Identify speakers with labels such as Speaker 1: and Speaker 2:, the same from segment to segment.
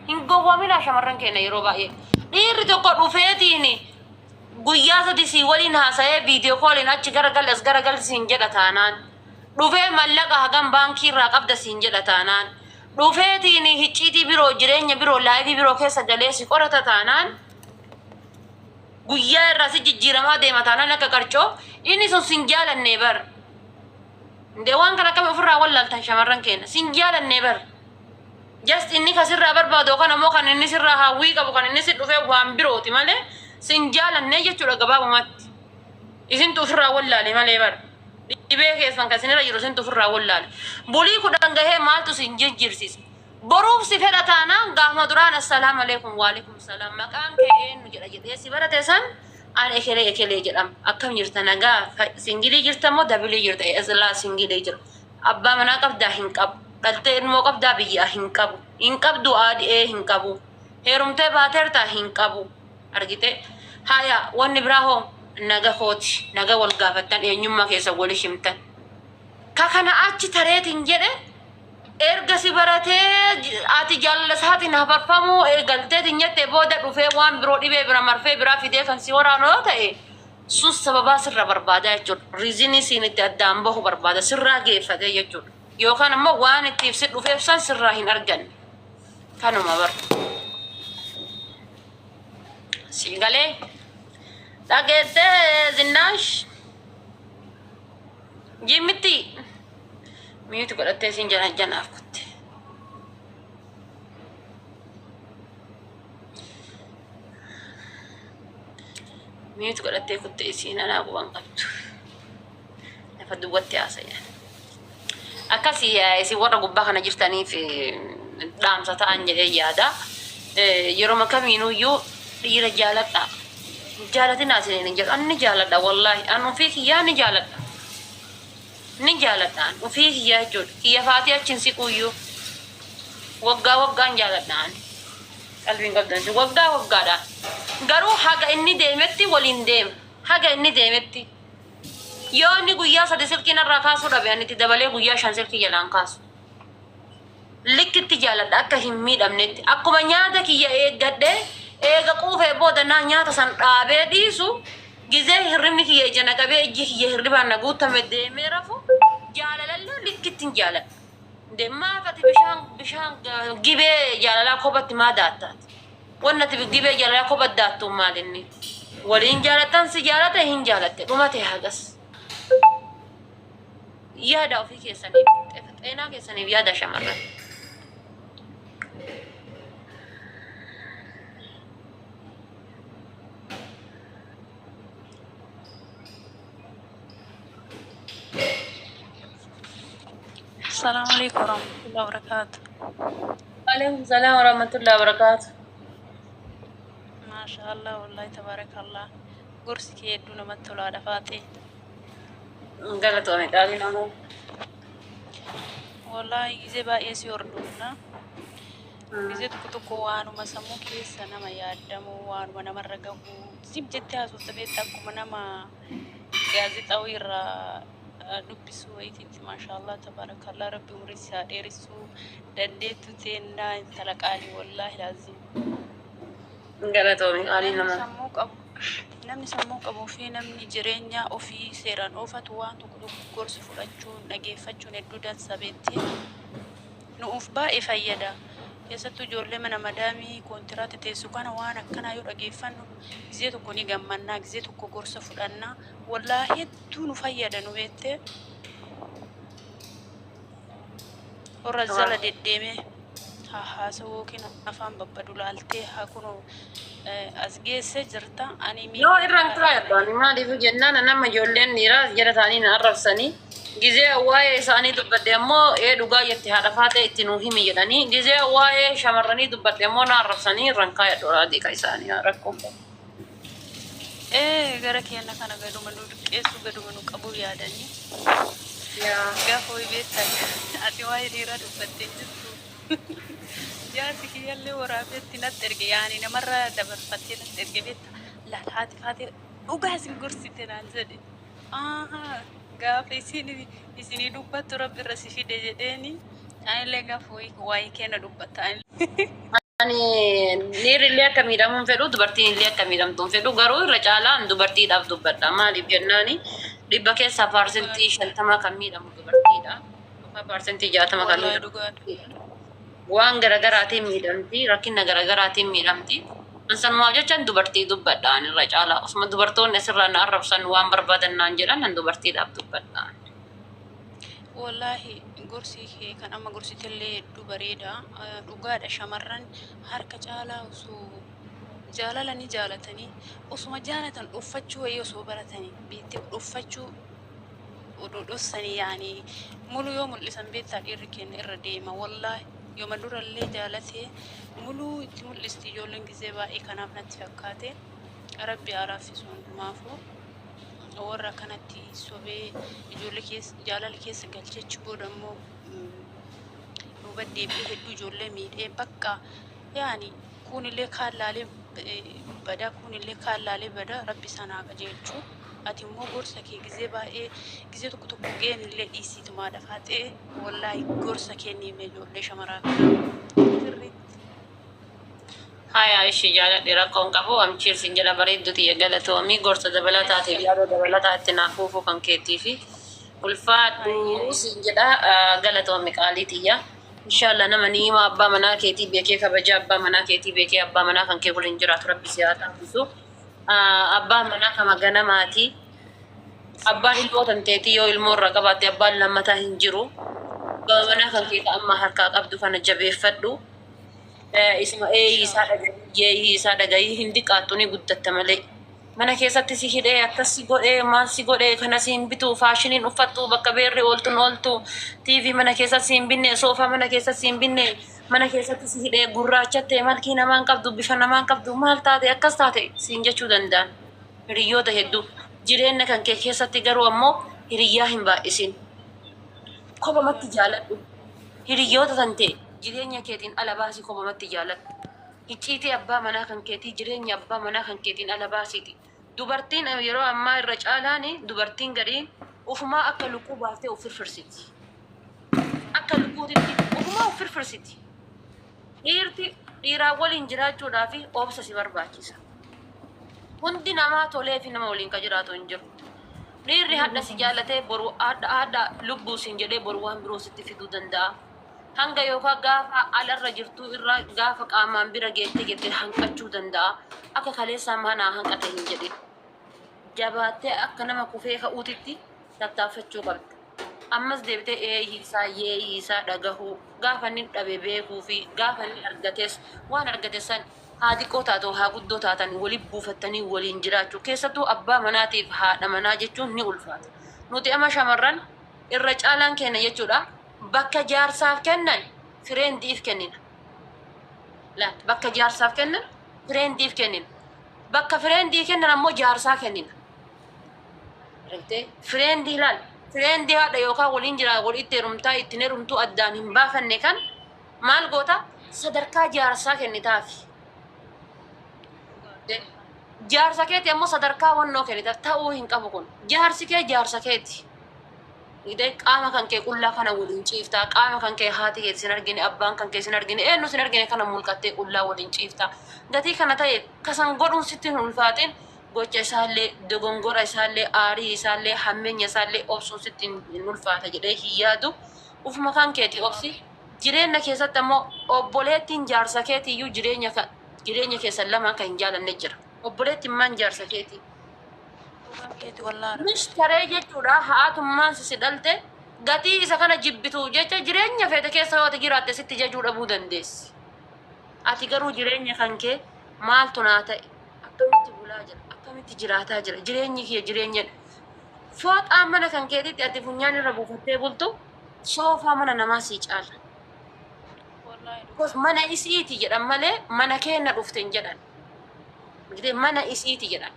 Speaker 1: Hin gowwoominaa shamarran keenya yeroo baay'ee. Dhiirri tokko dhufeetiin guyyaa sadi sii waliin haasa'ee viidiyoo kooliin achi garagalli as garagalli siin jedha taanaan. Dhufee mallaqa hagam baankii irraa qabda siin jedha taanaan. Dhufeetiin hicciitii biroo jireenya biroo laayifii biroo keessa galee si qorata taanaan. Guyyaa irraa si jijjiiramaa deema taanaan akka qarcoo inni sun sin jaalannee bar. Indee waan kana akkami ofirraa wallaaltan shamarran keenya sin jaalannee bar. Just inni ka sirraa barbaadu yookaan ammoo kan inni sirraa hawwii qabu kan inni si dhufee waan birooti malee sin jaalannee jechuudha gabaabumatti. Isintu ofirraa wallaale malee bar. Dhibee keessan kan isinirra jiru isintu ofirraa wallaale. Bulii 10 gahee maaltu sin jijjiirsiisa? Boruuf si fedha taanaan gaafuma duraan assalaamu alaikum waalikum salaam maqaan kee eenyu jedha jedhee si barate san an ekelee ekelee jedhama. Akkam jirta nagaa singilii jirta moo dabilii jirta? Eslaa singilii jira. Abbaa manaa qabdaa? Hin qabu. Dhaltee ilmoo qabdaa? Biyyaa hin qabu. Hin qabdu aadii? Hin qabu. Heerumtee baateertaa? Hin qabu. Argitee? Haya wanni biraa hoo naga kooti. Naga wal gaafattan eenyummaa keessan wali himtan. Ka kana achi tareetiin jedhe erga si baratee ati jaalala isaatiin hafarfamuu eegalteetiin jette booda dhufee waan biroo dhibee bira marfee biraa fidee kan si waraanu yoo ta'e sun sababaa sirra barbaadaa jechuudha. Riizinii siin itti addaan bahu barbaada sirraa geeffatee jechuudha. Yookaan ammoo waan ittiif si dhufeef san sirraa hin arganne. Kanuma bar. Sii galee dhageettee zinnaash jimmitti miyuuti godhattee siin jana janaaf kutte. Miyuuti godhattee kutte isiin anaa quban qabdu. Lafa duwwatti haasa'e. Akkasii isin warra gubbaa kana jirtaniif dhaamsa ta'an jedhee yaada. Yeroo kamiinuyyuu dhiira jaaladha. Jaalatinaa isiniin hin jedhu. Ani ni jaaladha wallaahi. An ofii kiyyaa ni jaaladha. Ni jaaladha an ofii kiyyaa jechuudha. Kiyya faatii achi hin siquuyyuu. Waggaa waggaan jaaladha ani. Qalbiin qabdan isin waggaa waggaadhaan. Garuu haga inni deemetti waliin deema. Haga inni deemetti. Yoo inni guyyaa sadi silkii narraa kaasuu dhabe ani itti dabalee guyyaa shan silkii jalaan kaasu. Likkitti jaaladha akka hin miidhamnetti. Akkuma nyaata kiyya eeggadhee eega quufee booda naa nyaata san dhaabee dhiisu gizee hirribni kiyya ija na qabee ijji kiyya hirribaan na guuttame deemee rafu jaalalallee likkittin jaaladha. Indee maaf ati bishaan bishaan gibee jaalalaa kophatti maa daatta ati? Wanni ati gibee jaalalaa kophatti daattuun maal inni? Waliin jaalattan si jaalate hin jaalatte dhumate hagas. Yaada ofii keessaniif xeenaa keessaniif yaada shamarran.
Speaker 2: Assalamu alaikum warahmatullahi wabarakatuh.
Speaker 1: Waalaikum salaam warahmatullahi wabarakatuh.
Speaker 2: Maasha Allah wallahi tabarakallah. Gorsi kee hedduu namatti tolaadha faaxee.
Speaker 1: Galatoome qaalii namaa.
Speaker 2: Wallahi gizee baay'ee si hordofna. Gizee tokko tokko waanuma sammuu keessa nama yaadamu waanuma namarra gahu zim jettee haasofta beekta akkuma nama gaazexaa irraa dubbisu wayiititti maashaallah tabarakallah rabbi umrii si haa dheeressu dandeettu teennaa intala qaalii wallaahi laazim.
Speaker 1: Galatoomi qaalii
Speaker 2: Namni
Speaker 1: namaa.
Speaker 2: sammuu qabu namni sammuu qabuu fi namni jireenya ofii seeraan oofatu waan tokko tokko gorsa fudhachuun dhageeffachuun hedduu dansa beettee nu'uuf baay'ee fayyada. Keessattuu ijoollee mana madaamii koontiraatti teessu kana waan akkanaa yoo dhageeffannu gizee tokko ni gammannaa gizee tokko gorsa fudhanna wallaahi hedduu nu fayyada nu beettee. Warra jala deddeemee haa haasa'u yookiin afaan babbadu laaltee haa kunoo as geessee jirta. Ani
Speaker 1: Yoo
Speaker 2: miidiyaa
Speaker 1: irraan
Speaker 2: irraa
Speaker 1: kaayadhu ani maaliif jennaan nama ijoolleen dhiiraa as jala ta'anii na arrabsanii gizee waa'ee isaanii dubbadhe ammoo ee dhugaa jette haadha faatee itti nuu himi jedhanii gizee waa'ee shamarranii dubbadhe ammoo na arrabsanii irraan kaayadhu raadii ka isaanii rakkoon qabu.
Speaker 2: Ee gara keenna kana gaduma nu diqqeessuu gaduma nu qabuu yaadanii.
Speaker 1: Yaa.
Speaker 2: Gaafa wayi beektaa ati waa'ee dhiiraa dubbattee hin jirtu. Jaarsi kiyyallee waraabeetti natti erge yaani namarra dabarfattee natti erge beekta. Laal haati faatee dhugaa isin gorsite naan jedhe. Aahaa gaafa isin isinii dubbattu rabbi irra si fide jedheeni. Anillee gaafa wayi waa'ee keenya dubbatta.
Speaker 1: Ani dhiirri illee akka miidhamuu hin fedhu, dubartiin illee akka miidhamtu hin fedhu. Garuu irra caalaan dubartiidhaaf dubbadha. Maaliif jennaani dhibba keessaa 50% kan miidhamu dubartiidha. Yookaan 60% kan
Speaker 2: Wallaahi
Speaker 1: miidhamu
Speaker 2: dhugaadha.
Speaker 1: dubartiidha. Waan garaagaraatiin miidhamti, rakkina garaagaraatiin miidhamti. An sanumaaf jechan dubartii dubbadha ani irra caalaa. Osuma dubartoonni asirraa na arrabsan waan barbaadan naan jedhan an dubartiidhaaf dubbadha.
Speaker 2: Wallaahi gorsi kee kan amma gorsitellee hedduu bareeda. Dhugaadha, shamarran harka caalaa osoo jaalala ni jaalatanii, osuma jaalatan dhoffachuu wayii osoo baratanii beektee, dhoffachuu odoo dhossanii, yaani mulu yoo mul'isan, beektaa, dhiirri keenya irra deema. Wallaahi yooma durallee jaalatee muluu itti mul'isti ijoolleen gizee baay'ee. Kanaaf natti fakkaate, Rabbi haa laaffisu hundumaafuu. Warra akkanatti sobee ijoollee keessa jaalala keessa galchee booda immoo duuba deebi'ee hedduu ijoollee miidhee, bakka yaani kuunillee kaan laalee badaa, kuunillee kaan laalee badaa. Rabbi isaan haa qajeelchu. Ati immoo gorsa kee gizee baay'ee, gizee tokko tokko geemillee dhiisiitumaa dafaaxee, wallaahi gorsa kennii ijoollee shamaraa kanaaf sirriitti.
Speaker 1: Haya, ishii jaaladhe, rakkoon qabu. Amchiir sin jedha, bareeddu tiyya, galatoomii gorsa dabalataatiif yaada dabalataa itti naaf fuufuu kan keetii fi ulfaadhu sin jedha, galatoomi qaalii tiyya. Inshallah nama niima abbaa manaa keetii beekee, kabaja abbaa manaa keetii beekee abbaa manaa kan kee waliin jiraatu Rabbi si haa taasisu. Abbaan manaa kama ganamaati. Abbaan ilmoo tanteetii yoo ilmoo irraa qabaatte abbaan lammataa hin jiru. Abbaa manaa kan kee ka amma harkaa qabdu kana jabeeffadhu. Isuma eeyyii isaa dhagahii, yeeyyii isaa dhagahii, hin diqqaattu, ni guddatta malee. Mana keessatti si hidhee, akkas si godhee, maal si godhee, kana si hin bitu, faashiniin uffattu, bakka beerri ooltuun ooltu, TV mana keessatti si hin binne, soofaa mana keessatti si hin binne, mana keessatti si hidhee, gurraachattee, malkii namaan qabdu, bifa namaan qabdu, maal taate, akkas taate siin jechuu danda'an. Hiriyoota hedduu. Jireenya kan kee keessatti garuu ammoo hiriyyaa hin baay'isin. Kophamatti jaaladhu. Hiriyoota tan ta'e jireenya keetiin ala baasii kophamatti jaaladhu. Icciitii abbaa manaa kan keetii jireenya abbaa manaa kan keetiin ala baasiiti. Dubartiin yeroo ammaa irra caalaan dubartiin gariin ufumaa akka lukkuu baaftee of firfirsiti. Akka lukkuutitti ufumaa of firfirsiti. Dhiirti dhiiraan waliin jiraachuudhaaf obsa si barbaachisa. Hundi namaa tolee fi nama waliin ka jiraatu hin jiru. Dhiirri hadha si jaalatee boru hadha hadha lubbuu siin jedhee boru waan biroo sitti fiduu danda'a. Hanga yookaan gaafa alarra jirtuu irraa gaafa qaamaan bira geettee jettee hanqachuu danda'a. Akka kaleessaa manaa hanqate hin jedhin. Jabaattee akka nama kufee ka'uutitti tattaaffachuu qabda. Ammas deebitee eeyyii isaa yeeyyii isaa dhagahuu, gaafa inni dhabe beekuu fi gaafa inni argates waan argate san haa xiqqoo taatu haa guddoo taatan waliin buufattanii waliin jiraachuu. Keessattuu abbaa manaatiif haadha manaa jechuun ni ulfaata. Nuti amma shamarran irra caalaan keenya jechuudha bakka jaarsaaf kennan friendiif kennina. Laal, bakka jaarsaaf kennan friendiif kennina. Bakka friendii kennan ammoo jaarsaa kennina. Argitee? Friendii, laal. Friendii haadha yookaan waliin jira walitti heerumtaa ittiin heerumtuu addaan hin baafanne kan maal goota, sadarkaa jaarsaa kennitaafi. Jaarsa keeti ammoo sadarkaa wannoo kennitaaf ta'uu hin qabu kun. Jaarsi kee jaarsa keeti. Argitee? Qaama kan kee qullaa kana waliin ciiftaa. Qaama kan kee haati kee sin argine, abbaan kan kee sin argine, eenyu sin argine kana mulqattee qullaa waliin ciiftaa. Gatii kana ta'e kasan godhuun sitti hin ulfaatin. Gocha isaallee, dogongora isaallee, aarii isaallee, hammeenya isaallee obsuun sitti hin ulfaata jedhee hin yaadu. Ufuma kan keeti obsi. Jireenya keessatti ammoo obboleettiin jaarsa keetiiyyuu jireenya keessan lamaan kan hin jaalanne jira. Obboleettiin maan jaarsa keetii.
Speaker 2: Dhugaa keeti wallaahi.
Speaker 1: Mishtaree jechuudha, haatummaan si dhalte gatii isa kana jibbitu jecha jireenya feete keessa yoo ati jiraatte sitti jajuu dhabuu dandeessi. Ati garuu jireenya kan kee maaltu naa ta'e, akkamitti bulaa jira, akkamitti jiraataa jira, jireenyi kiyya jireenya fooxaa mana kan keetitti ati funyaan irra buufattee bultu soofaa mana namaa sii caala.
Speaker 2: Wallaahi
Speaker 1: Because
Speaker 2: dhugaa.
Speaker 1: mana isiiti jedhan malee mana keenna dhufte hin jedhan. Gidee mana isiiti jedhan.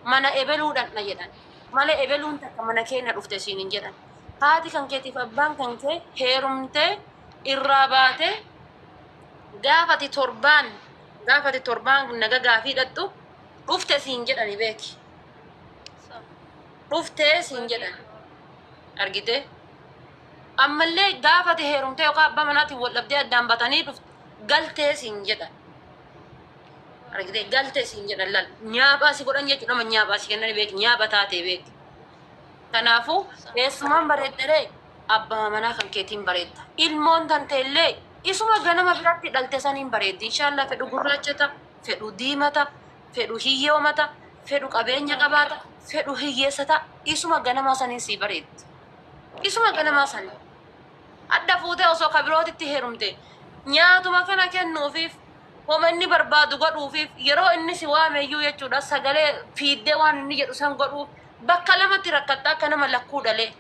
Speaker 1: Mana ebeluudhaan na jedhan. Malee ebeluun takka mana keenna dhufte siin hin jedhan. Haati kan keetiif abbaan kan kee heerumtee irraa baatee gaafati torbaan naga gaafii dhaqxu dhufte siin jedhani beeki. Dhuftee siin jedhan. Argitee? Ammallee gaafati heerumtee yookaan abbaa manaatiin wal dhabdee addaan batanii dhufte galtee siin jedhan. Argitee galte siin jedhan laal. Nyaaphaa si godhan jechuudha nama nyaaphaa si kennan beeki nyaapha taatee beeki. Kanaafuu eessumaan bareeddaree abbaa manaa kan keetiin bareedda. Ilmoon tante illee isuma ganama biratti dhalte saniin bareeddi. Inshaallah fedhu gurraachata, fedhu diimata, fedhu hiyyoomata, fedhu qabeenya qabaata, fedhu hiyyeessata isuma ganamaa saniin sii bareeddi. Isuma ganamaa saniin. Adda fuutee osoo kabirootitti heerumte nyaatuma kana kennuufiif homa inni barbaadu godhuufiif yeroo inni si waameyyuu jechuudha sagalee fiiddee waan inni jedhu san godhuuf bakka lamatti rakkatta akka nama lakkuu dhalee.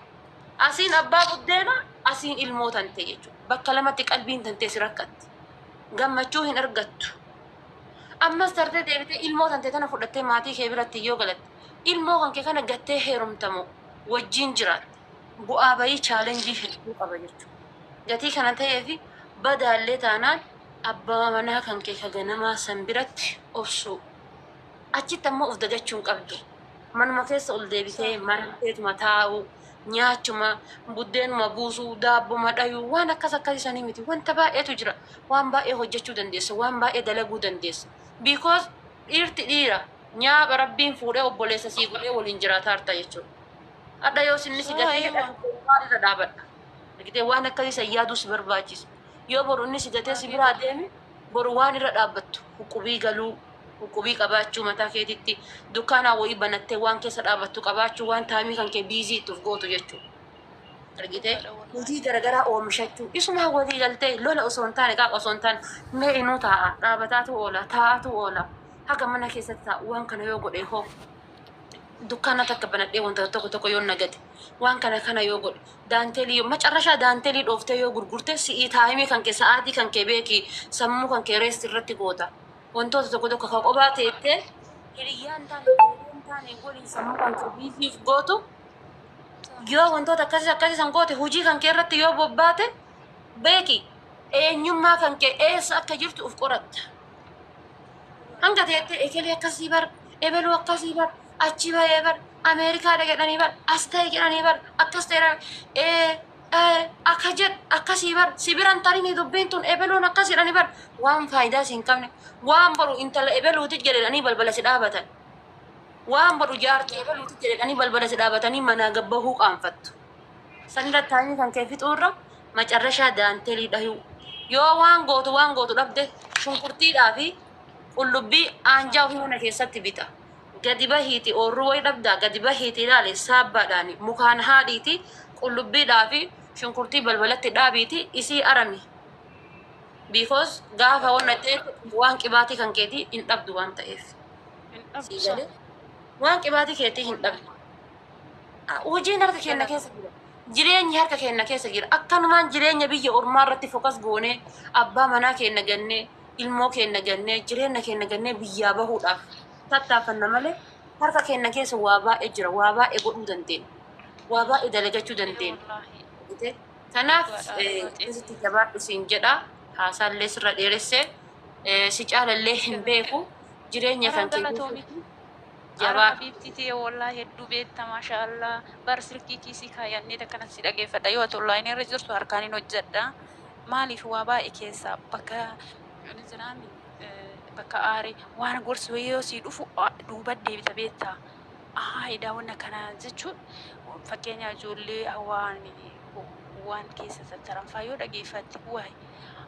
Speaker 1: Asiin abbaa buddeena asiin ilmoo tante jechuudha. Bakka lamatti qalbiin tantee si rakkatti. Gammachuu hin argattu. Ammas tartee deebitee ilmoo tante tana fudhattee maatii kee biratti yoo galatte ilmoo kan kee kana gattee heerumtamu wajjin jiraatte. Bu'aa bayii challenge hedduu qaba jechuudha. Gatii kana ta'eefi badaallee taanaan abbaa manaa kan kee ka ganamaa san biratti obsuu. Achitti ammoo of dagachuu hin qabdu. Manuma keessa ol deebitee maramteetuma taa'uu, nyaachuma, buddeenuma buusuu, daabboma dhayuu waan akkas akkasii sanii miti. Wanta baay'eetu jira. Waan baay'ee hojjechuu dandeessa. Waan baay'ee dalaguu dandeessa. Because dhiirti dhiira nyaapha rabbiin fuudhee obboleessa sii godhee waliin jiraataa harta jechuudha. Hadha yoo sinni si gatee maal irra dhaabadha. Argitee waan akkasii san yaaduu si barbaachisa. Yoo boru inni si gatee si biraa deeme boru waan irra dhaabbattu huqubii galuu, huqubii qabaachuu mataa keetitti dukkaanaa wayii banattee waan keessa dhaabbattu qabaachuu waan time kan kee busy itti of gootu jechuudha. Argitee hojii garaagaraa oomishachuu isumaa walii galtee lola osoo hin taane qaaqa osoo hin taane mee inuu taa'a dhaabataatu oola taa'atu oola haga mana keessatti taa'u waan kana yoo godhe hoo dukkaana takka banadhee wanta tokko tokko yoo nagate waan kana kana yoo godhe daanteelii yoo macarrashaa daanteelii dhooftee yoo gurgurte si'ii time kan kee sa'aatii kan kee beeki sammuu kan kee rest irratti goota wantoota tokko tokko ka qophaa teettee hiriyyaan taane hiriyyaan taane waliin sammuu kan kee busy gootu yoo wantoota akkasii akkasii san goote hojii kan kee irratti yoo bobbaate beeki eenyummaa kan kee eessa akka jirtu uf qoratta. Hanga teettee ekelee akkasii bar, ebeluu akkasii bar, achi bahee bar, Ameerikaa jedhanii bar, as ta'e jedhanii bar, akkas ta'e ee akka jedh akkasii bar, si biran tarini dubbiin tun ebeluun akkas jedhanii bar, waan faayidaa si hin qabne, waan boru intala ebeluuti jedhanii balbala si dhaabatan. Waan boru jaartii ebeluuti jedhanii balbala si dhaabatanii manaa gabbahuu qaanfattu. Sanirra taa'anii kan kee fixuurra macarrashaa daanteelii dhahuu. Yoo waan gootu dhabde shunkurtiidhaa fi qullubbii aanjaa ofii mana keessatti bita. Gadi bahiiti oorruu wayi dhabdaa gadi bahiiti ilaali saabbaadhaani mukaan haadhiiti qullubbiidhaa fi shunkurtii balbalatti dhaabiiti isii arami. Because gaafa wanna ta'e waan qibaatii kan keetii hin dhabdu waan ta'eef.
Speaker 2: Hin dhabdu.
Speaker 1: Sii galee waan qibaatii keetii hin dhabdu. Hojiin harka keenya keessa jira. Jireenyi harka keenya keessa jira. Akkanumaan jireenya biyya ormaa irratti focus goonee abbaa manaa keenya gannee ilmoo keenya gannee jireenya keenya gannee biyyaa bahuudhaaf tattaaffanna malee harka keenya keessa waa baay'ee jira. Waa baay'ee godhuu dandeenya. Waa baay'ee dalagachuu dandeenya. Kanaaf akkasitti jabaadhu siin jedha. Haasaallee sirra dheeressee si caalallee hin beeku. Jireenya kan kee keessatti
Speaker 2: Jabaa.
Speaker 1: Jabaa.
Speaker 2: Habiibti ta'e wallaahi hedduu beekta maashaallah. Bar silkii kiisii kaayyannee akkanas si dhageeffadha. Yoo ati online irra jirtu harkaan hin hojjedha. Maaliif waa baay'ee keessaa bakka inni jiraami bakka aare waan gorsi wayii yoo sii dhufu duuba deebita beekta. Haa daawwanna kana jechuun fakkeenya ijoollee waan waan keessa tattaranfaa yoo dhageeffatte waay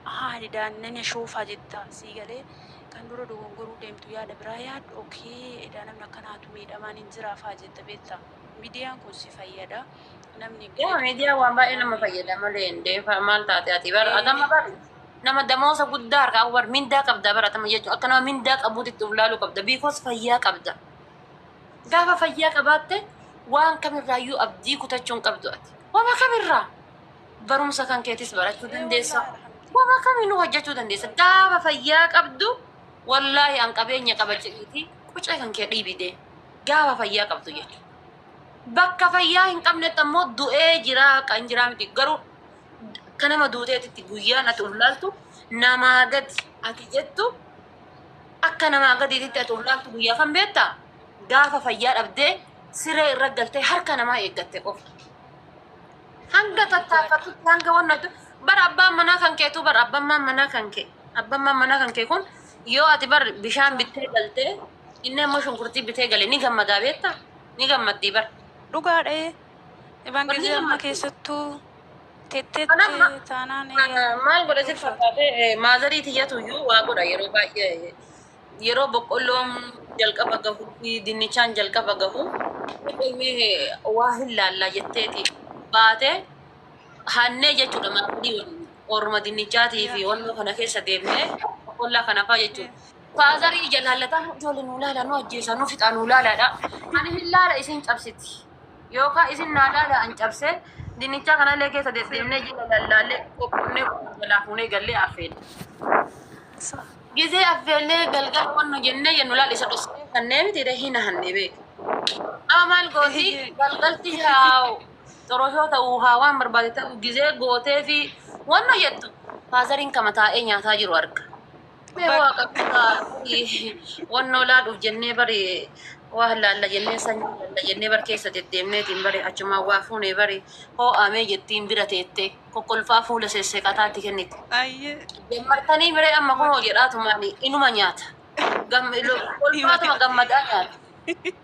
Speaker 2: haa daannani shoofaa jetta sii galee kan dura dogongoruu deemtu yaada biraa yaaddu okay edaa namni akkanaatu miidhamaan hin jiraafaa jetta beekta. Miidiyaan kun si fayyada. Namni
Speaker 1: Yaa miidiyaa waan baay'ee nama fayyada malee hin deefa maal taate ati bara atama bara nama damoosa guddaa harkaa bar mindaa qabda bara atama jechuun akka nama mindaa qabuutitti of laaluu qabda because fayyaa qabda. Gaafa fayyaa qabaatte waan kamirraayyuu abdii kutachuu hin qabdu ati. Wama kamirraa barumsa kan keetis barachuu dandeessa. Wama kaminuu hojjechuu dandeessa. Gaafa fayyaa qabdu wallaahi an qabeenya qaba jedhiiti qucee kan kee dhiibidee gaafa fayyaa qabdu jechuudha. Bakka fayyaa hin qabnetti ammoo du'ee jira kan jiraa miti garuu akka nama duuteetitti guyyaan ati ullaaltu namaa gadi ati jettu akka namaa gadiititti ati ullaaltu guyyaa kan beektaa gaafa fayyaa dhabdee siree irra galtee harka namaa eeggatte qofa. Hanga tattaafatutti hanga wannatu bara abbaan manaa kan keetu bara abbaan manaa kan kee abbaan manaa kan kee kun Yoo ati bar bishaan bittee galtee inni ammoo shunkurtii bitee gale ni gammadaa beektaa? Ni gammaddii bar.
Speaker 2: Dhugaadha. Ibaan
Speaker 1: Bar ni
Speaker 2: gisee amma
Speaker 1: gammaddi.
Speaker 2: Keessattuu
Speaker 1: Kanaaf
Speaker 2: tetteette taanaan
Speaker 1: maal godha sitti
Speaker 2: ulfaata.
Speaker 1: Fakkaate maazarii tiyyatu iyyuu waa godha yeroo baay'ee yeroo boqqolloon jalqaba gahu fi dinnichaan jalqaba gahu mee waa hin laallaa jetteeti baatee hannee jechuudha maazarii waliin orma dinnichaatii fi wannoo kana keessa deemnee boqqollaa kana faa jechuudha. Faazarii ija laallataa ijoollee nuu laala nu ajjeesa nu fixaa nuu laalaadha. Ani hin laala isin cabsiti. Yookaan isin naa laala an cabsee dinnichaa kanallee keessa deddeemnee jala lallaallee qoqqoonnee jalaa fuunee gallee affeella. Gizee affeellee galgala wannu jennee jennu laal isa dhoksee hannee miti hin hannee beeku. Amma maal gooti galgalti haa xoroshoo ta'uu haa waan barbaade ta'uu gizee gootee fi wanna jettu faazariin kama taa'ee nyaataa jiru arga. Mee waaqa wannoo laaluuf jennee bari waa laalla jennee sanyii laalla jennee bar keessa deddeemneetiin bari achumaan waa fuunee bari hoo'amee jettiin bira teettee kokkolfaa fuula sesseeqataatti kennite.
Speaker 2: Ayyee.
Speaker 1: Jammartanii biree amma kunoo jedhaatumaan inuma nyaata. Kolfaatuma gammadaa nyaata.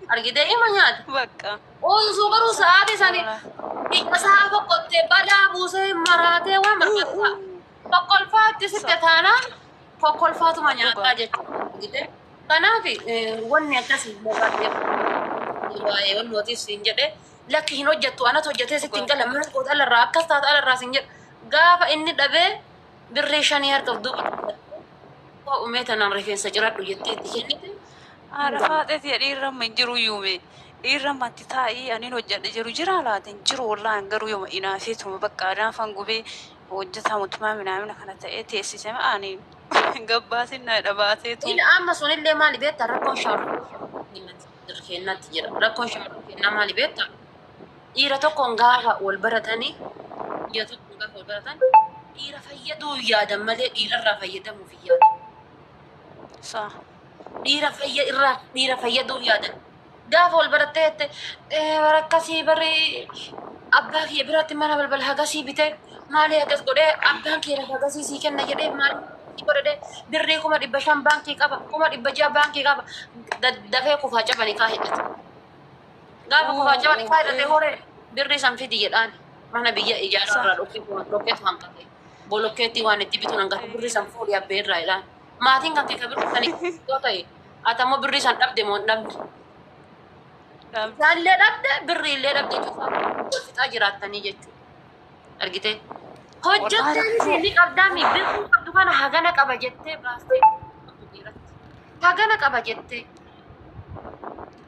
Speaker 1: Argitee ima nyaata.
Speaker 2: Bakka.
Speaker 1: Oonsuu garuu sa'aatii sani ija isaa boqqottee balaa buusee maraatee waan barbaadu ta'a. Kokkolfaatti sitte taanaan kokkolfaatuma nyaataa jechuudha. Argitee? Kanaaf wanni akkasii immoo baay'ee waa'ee wannootis siin jedhee lakki hin hojjettu anatu hojjetee sitti hin gala mana goota alarraa akkas taata alarraa siin jedha. Gaafa inni dhabee birrii shanii harka of duuba ho'umee tanaan rifeensa ciradhu jettee itti kennite.
Speaker 2: Haadha faaxeeti dhiirra amma hin jiru yuume. Dhiirra ammatti taa'ii ani hojjedhe jiru jira laata hin jiru wallaahi garuu yooma inaafeetuma bakka naafan gubee hojjetaa mootummaa minaamina kana ta'ee teessise ani gabbaasin na dhabaateetu.
Speaker 1: Inni amma sunillee maali beektaa rakkoon shamarran keenyatti jira. Rakkoon shamarran keenyaa maali beektaa? Dhiira tokkoon gaafa wal baratanii dhiira tokkoon gaafa wal baratan dhiira fayyaduu yaadan malee dhiirarraa fayyadamuuf hin yaadan. Dhiira fayya irraa dhiira fayyaduu yaadan. Gaafa wal barattee jette bara akkasii barri abbaa kiyya biratti mana balbala hagasii bitee maali akkas godhee abbaan kee lafa hagasii sii kenna jedhee maali godhee birrii 500,000 baankii qaba 600,000 baankii qaba daddafee kufaa cabanii kaa hidhate. Gaafa kufaa cabanii kaa hidhate horee birrii san fidi jedhaan mana biyya ijaaraa irraa dhokkeetu hanqate. Bolokkeetti waan itti bituun hanqate birrii san fuudhii abbee irraa jedhaan. Maatiin kan kee ka birrii sanii yoo ta'e ati ammoo birrii san dhabde moo hin dhabne? Isaallee dhabde birrii illee dhabde cufa wal fixaa jiraattanii jechuudha. Argitee? Hojjettee ni qabdaami birrii qabdu kana hagana qaba jettee baastee qabdu dhiiratti. Hagana qaba jettee.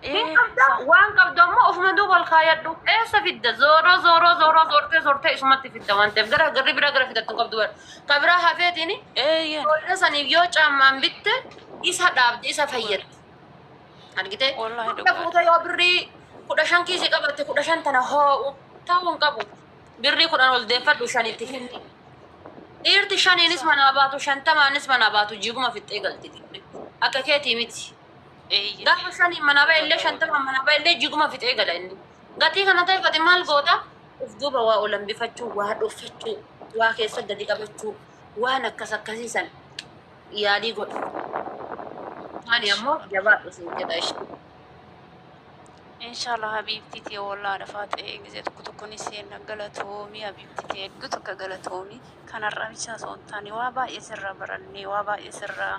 Speaker 1: Hin qabda waan qabdu ammoo ofuma duuba ol kaayadhu. Eessa fidda? Zooroo zooroo zooroo zoortee zoortee isumatti fidda waan ta'eef gara garri bira gara fidattu hin qabdu bara. Ka biraa hafeetiin ijoollee saniif yoo caammaan bitte isa dhaabde isa fayyadde. Argitee?
Speaker 2: Wallaahi
Speaker 1: Hunda
Speaker 2: dhugaadha.
Speaker 1: fuutee yoo birrii 15 kiisii qabatte 15 tana hoo'u ta'uu hin qabu. Birrii 10 ol deeffadhu shanitti kenni. Dhiirti shaniinis manaa baatu 50nis manaa baatu jiguma fixxee galti. Akka keetii miti. Gaafa shaniin manaa ba'e illee 50n manaa ba'e illee jiguma fixee gala inni. Gatii kana ta'eef ati maal goota? Uf duuba waa ol hambifachuu, waa dhoffachuu, waa keessa gadi qabachuu, waan akkas akkasii san yaalii godhu. Ani ammoo jabaadhu siin jedha ishee.
Speaker 2: Inshallah habibti tee wallaahi lafaa ta'ee gisee tokko tokko ni seenna galatoomii habibti tee hedduu takka galatoomii kanarraa bichaa osoo hin taane waa baay'ee sirraa barannee waa baay'ee sirraa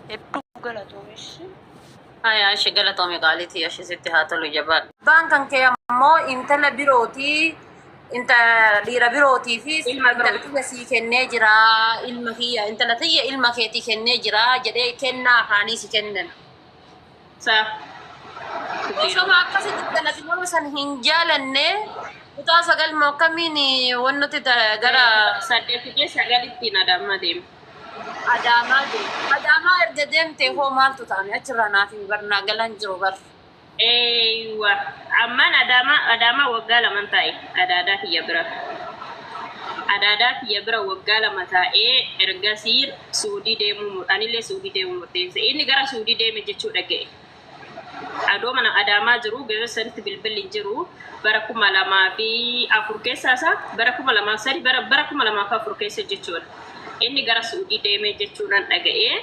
Speaker 2: hedduu galatoomi ishee.
Speaker 1: Haya ishee galatoomii qaaliitii ishee sitti haa tolu jabaadhu. Abbaan kan kee ammoo intala birootii intala dhiira birootii fi
Speaker 3: Ilma
Speaker 1: intala
Speaker 3: birooti.
Speaker 1: tiyya sii kennee jira ilma kiyya intala tiyya ilma keetii kennee jira jedhee kennaa afaanii si kennan.
Speaker 3: Sa.
Speaker 1: Osoma akkasitti kanati nama san hin jaalanne kutaa sagal moo akkamiin wannuti gara
Speaker 3: Saddeetitee sagalittiin Adaamaa deema.
Speaker 1: Adaamaa deemte. Adaamaa erga deemte hoo maaltu ta'ame achirraa naaf hin barnaa galan jiru bar.
Speaker 3: Eeywa. Ammaan Adaamaa waggaa 2 taa'e adaadaa kiyya bira. Adaadaa kiyya bira waggaa 2 taa'ee ergasii Suudii deemuu anillee Suudii deemuu murteesse. Inni gara Suudii deeme jechuu dhaga'e. Adoo mana Adaamaa jiru gara sanitti bilbilli hin jiru bara 2004 keessa isaa bara 2003 bara 2004 keessa jechuudha. Inni gara Suudii deeme jechuudhaan dhaga'ee.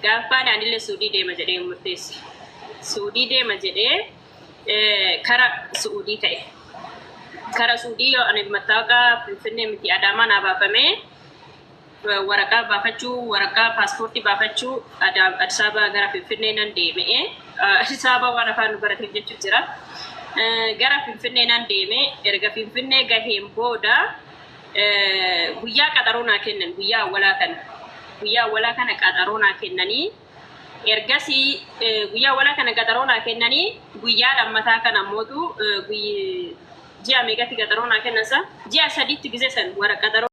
Speaker 3: Gaaffaan anillee Suudii deema jedhee murteesse. Suudii deema jedhee kara Suudii ka'e. Kara Suudii yoo ani mattaawaqaa Finfinnee miti, Adaamaa naa baafamee, waraqaa baafachuu, waraqaa paaspoortii baafachuu Addis Ababaa gara Finfinnee nan deeme'e. Addis Ababaa waan afaan nu barateef jechuu jira. Gara Finfinnee nan deeme. Erga Finfinnee gaheen booda guyyaa qaxaroo naa kennan, guyyaa awwalaa kana. Guyyaa awwalaa kana qaxaroo naa kennanii, ergasii guyyaa awwalaa kana qaxaroo naa kennanii, guyyaa lammataa kana ammootu ji'a meeqatti qaxaroo naa kennan sa? Ji'a 3tti gise san wara qaxaroo.